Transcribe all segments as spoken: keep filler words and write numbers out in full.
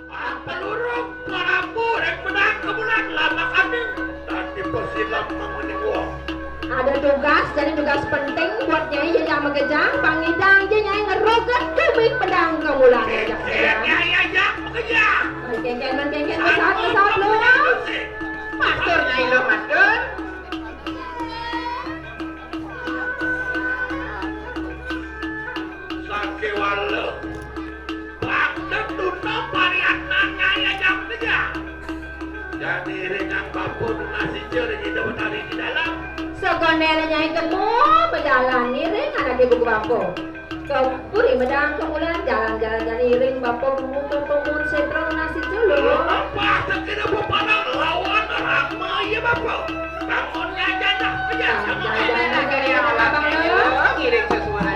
Pelurung Prabu rek menang kebulan lama kami. Tadi persilam menguning wong. Ada tugas, jadi tugas penting buat Nyai, jadi ama kejang, pangidang je Nyai ngeroket tubing pedang kebulan. Kejang. Nyai aja kejang. Mengkengken, mengkengken, pesat, pesat lu. Mastur Nyai lo, mastur. Sakewala. Bangda tuna pariatna Nyai ajam teja. Jani ringan bapa nunas ica ring Ida Betari di dalam. Sekonel Nyai kemu bejalan ngiring anak ibu ke bapa. Ke puri medang ke bulan jalan-jalan jani iring bapa kemu ke pemun setra nunas ica lu. Lepas sekira bepanang lawan rama iya bapa. Bangun ngajana, ngajana. Ngajana, ngajana, abang lu. Ngiring sesuara.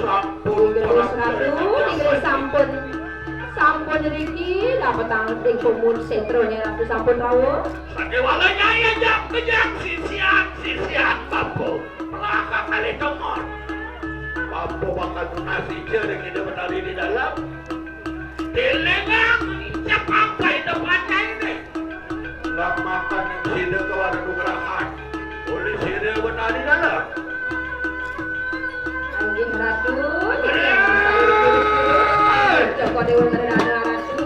Sampun, sampun, sampun. Sampun niki dapetang ring pemun setrone Ratu sampun rawuh. Sakewala Nyai ajak kejang sisian, sisian bapa. Pelakang kalih temon. Bapa bakal nunas ica ring Ida Betari di dalam. Tilingang icep apa Ida Betari ini? Nggak makan yang sida kewala nugrahan. Oleh sida Betari dalam. Inggih Ratu, Joko Dewa Ngerenana Ratu.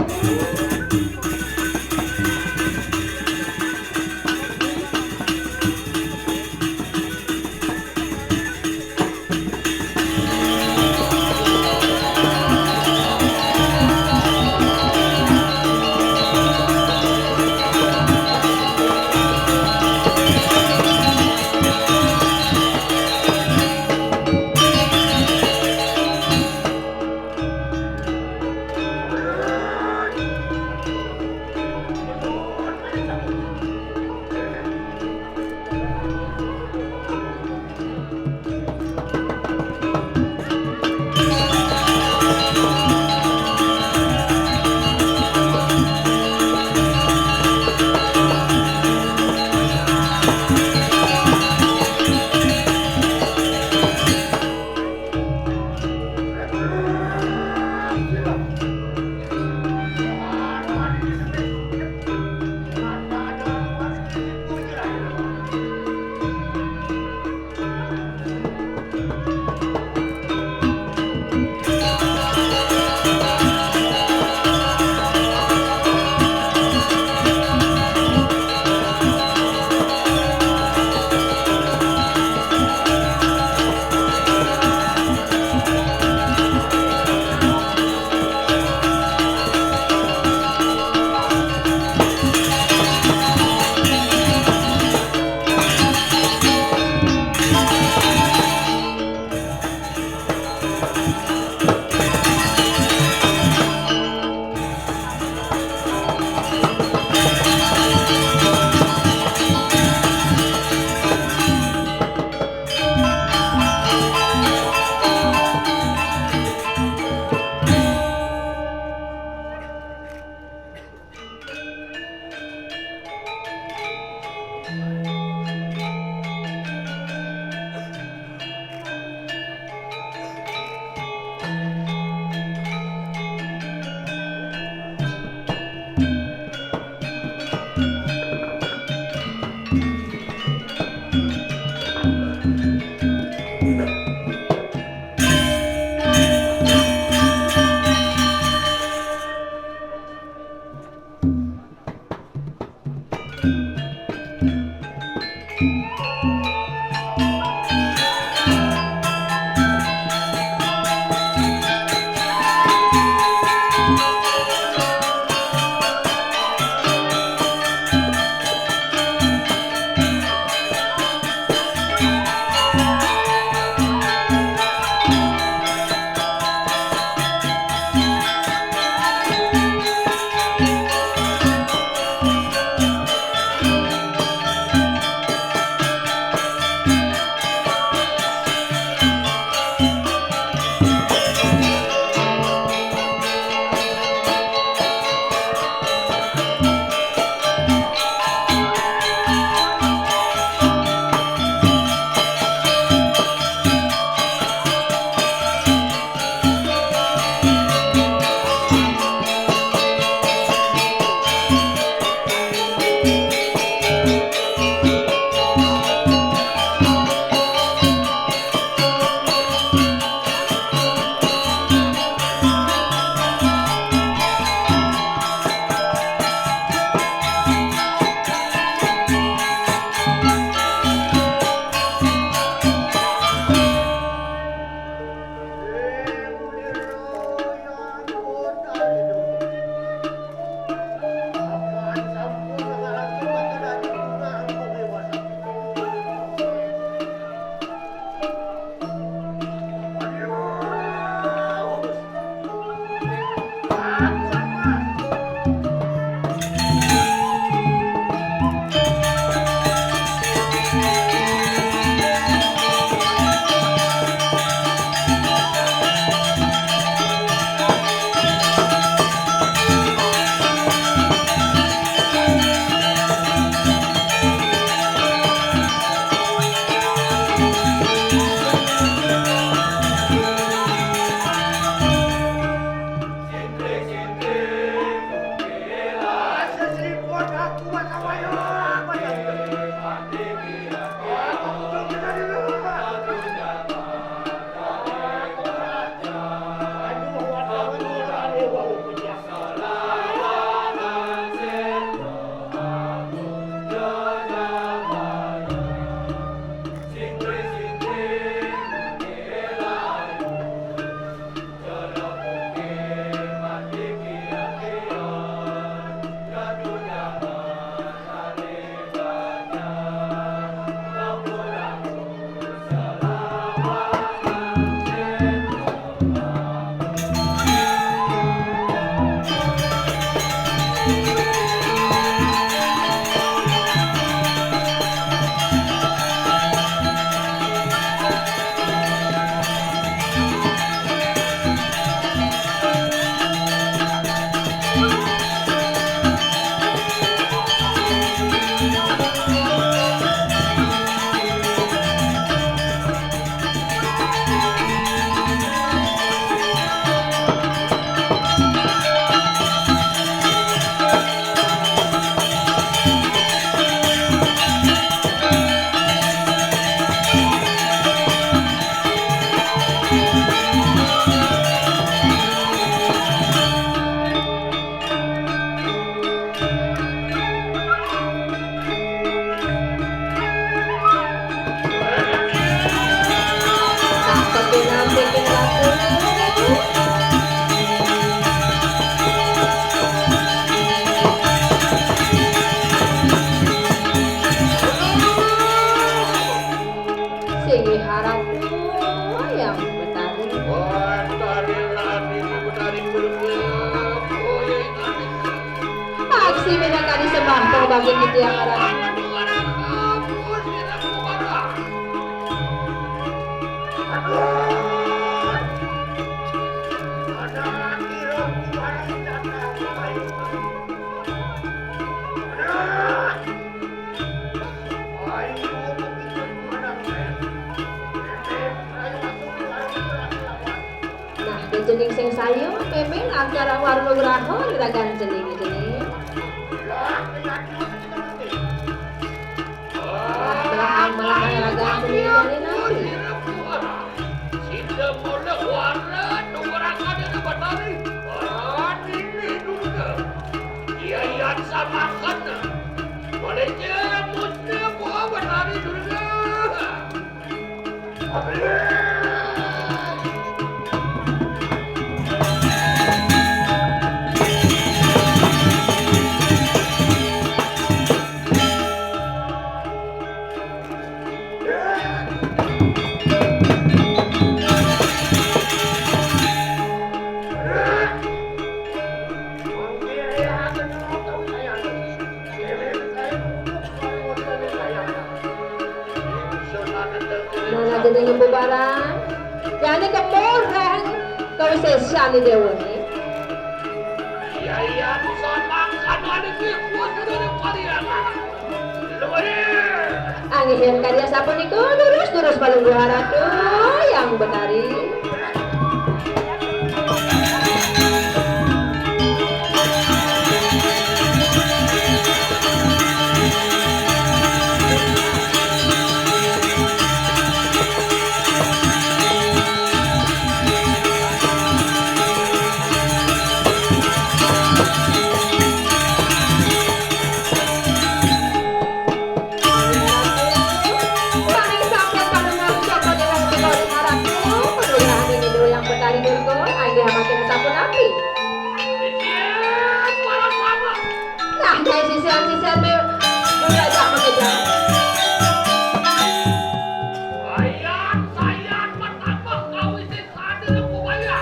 Yang ada Nah, dening sing sayang, mémé lantaran warna graha ragan cening, cening. Wah, belahan-belahan ragan cening dari nanti. Sida mula warna nunggurakane Batari. Wah, ini Durga. Iya, iya, samakan. Boleh je, musnah buah Batari Durga. Nah, jadi ngembu barang. Jani kemurah kawisésan di déwa né. Iya, iya, bisa makan ada kuwi kuwi dari Pariaman. Luwih. Anggihin karya sapunika durus-durus Palungguh Ratu yang Betari. Paring sampun panunas sapa déwa Betari Ratu, Kelurahan Indro yang Betari Durga, inggih mangkin sapunapi? Nah, nyai sisian-sisian mé, mé ajak makejang. Sayan, sayan, pertama kawisi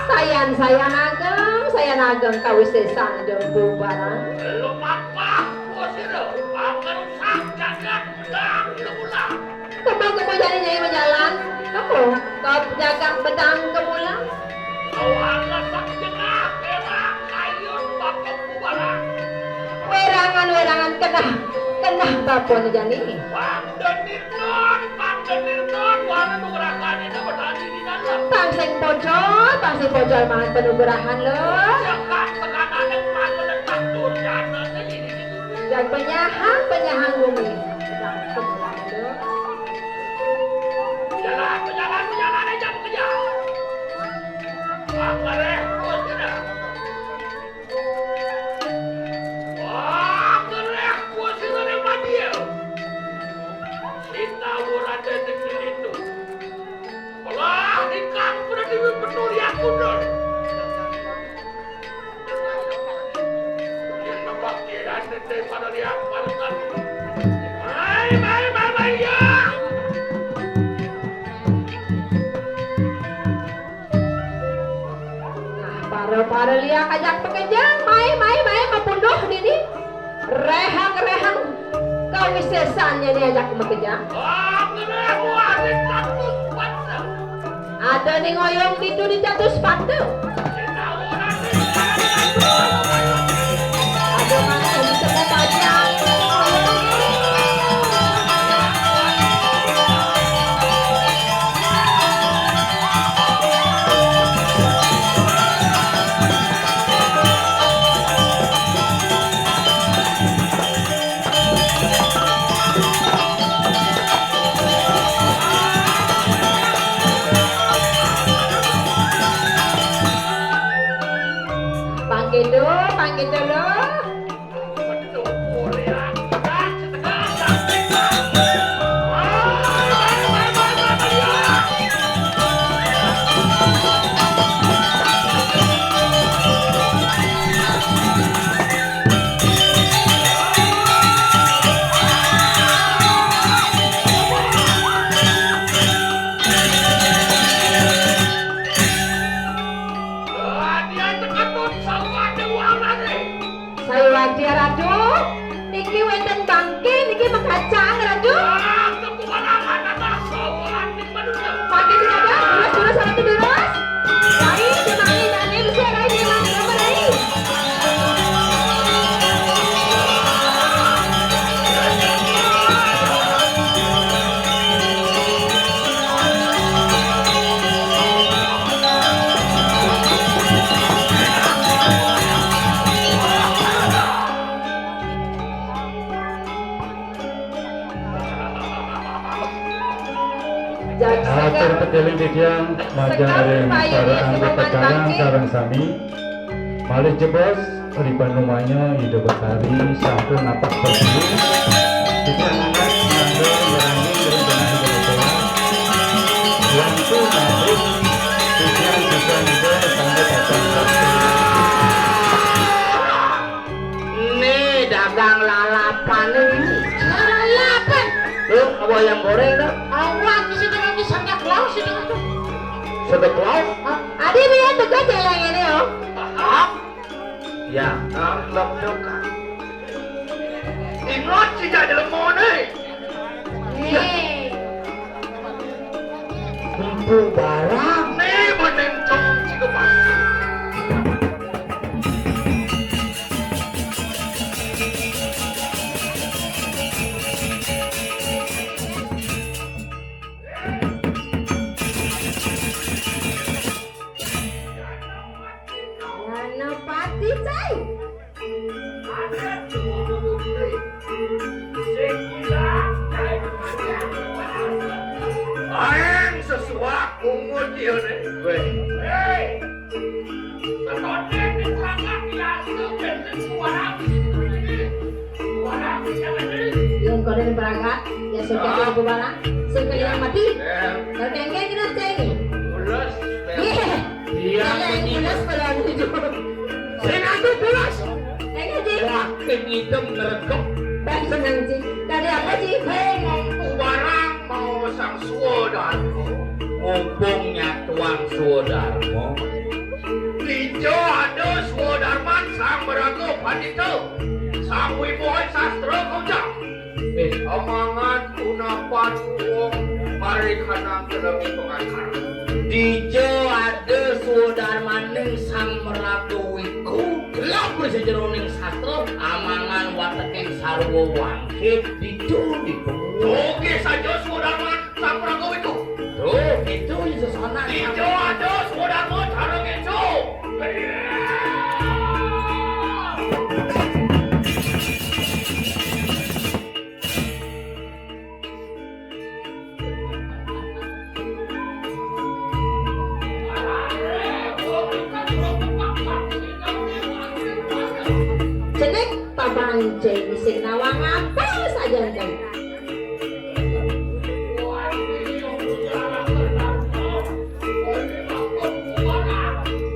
Sayan, sayan ageng, sayan ageng kawisésan jempu barang. Lumampah, Kusira, pangerusak jagat bedang kemulan. Kebo-kebo jani nyai majalan, kebo ka jagat bedang kemulan. Kawana sak jengah, éra kayun bakal kubaran. Wérangan-wérangan kenah, kenah bapa né jani. Pangdenirnon, pangdenirnon, wana nugrahan ida bedani di dalam. Pang sing pocol, pang sing pocol mangan panugrahan, Luh. Jagat teganané pangdenir durjana né ini. Jagat penyahang, penyahang bumi. Jalan, pejalan, pejalan, aja bekerja. Pangeréh, Kusira. Wah, gerah kuwi sing ning madya. Sinawur ada sing itu. Wah, ingkang pun diwi betul ya kudul. Yang nembak kiran dite pada lihat pada tadi. Mai, mai, mai, mai, ya. Nah, para-para liak ajak makejang, mai, mai, mai, mapunduh dini. Réhang-réhang kawisésan nyai ajak makejang. Ada ning oyong ditu di catus patu. Ada mana yang bisa kau tanya? Atur pekeling titiang majeng ring para anggota karang, karang sami. Malih jebos, ri panumanya Ida Betari sampun napak pertiwi. Titiang anak mangga ngranjing ring tengah Ida Betari. Wantah napi titiang siswa Ida sami dateng. Né dagang lalapan né. Lalapan? Tuh, apa ayam goreng tuh? Awak di sini lagi Santa Claus ini tuh. Santa Claus? Hah? Adi dia tegas jalan ini, oh. Hah? Ya, ah, lep-lep, Kak. Ingat sih, jadi lemon, eh. Nih. Kumpul barang. Nih, bening cong, si kepas. Ganapati, cai. Aing sesuak pungut ieu téh. Wéh. Héy. Satoné di belakang diasup, bénten suara. Suara, suara. Yang kau dari berangkat, ya sudah, ah, aku barang. Suka yang mati. Ya. Kalau kengkeng kita cai nih. Pulas. Iya. Iya, yang pulas pada anu itu. Sing atuh pulas. Enggak, Ji. Wah, kengidem ngeregep. Baik, senang, Ji. Tadi apa, Ji? Hei, mampu barang mau sang Swadarma. Mumpung nyatuang Swadarma. Dija ada Swadarman sang maraga pandita. Sang wibuhan sastra kujang. Eh, amangan unapan wong mari kanang kelemi pengacara. Dija ada swadarmaning sang maraga wiku, gelap ri sajeroning sastra, amangan wateking sarwa wangkit, ditu dipungut. Oké saja swadarman sang maraga wiku. Tuh, itu ya sesonan. Dija ada swadarma cara kéto. Cenik pabancé isih nawang apa saja, Cai.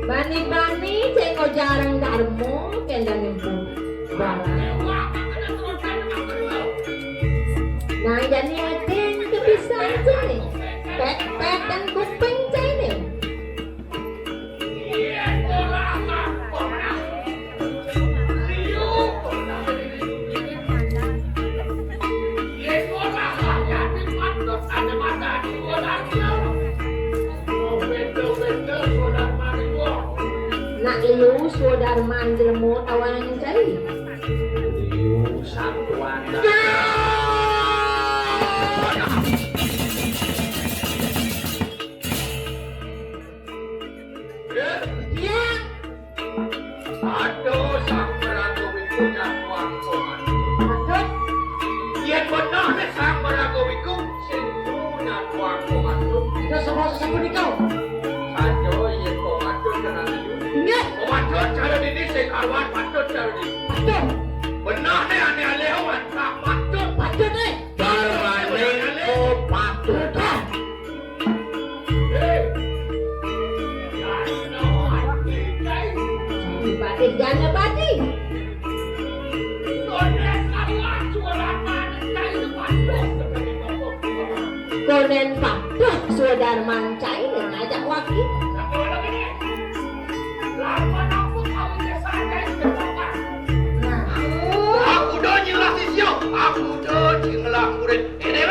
Bani-bani cai ko jarang darmo kéndang nyebut. Nah, jani adén kepisah aja nih. Pet-pet dan kuping cai nih. Nak liu swadarman jelema tawang cai. Liu satuan. Ya. Aduh, sang maraga wiku nyatuang komandan. Aduh. Yén beneh né sang maraga wiku, sing nyatuang komandan. Kita semua sesampun itu. Saja yén komandan kenal liu. Nggih. Komandan cara dini sing karuan patut cara dini. Patut. Beneh né ané alih wan tak patut. Patut, eh. Darmaning patut. Patih Janapati. Konden patuh swadarman cai ngajak waki. Nah. Aku udah nyingelah sisya, aku udah nyingelah murid. Ini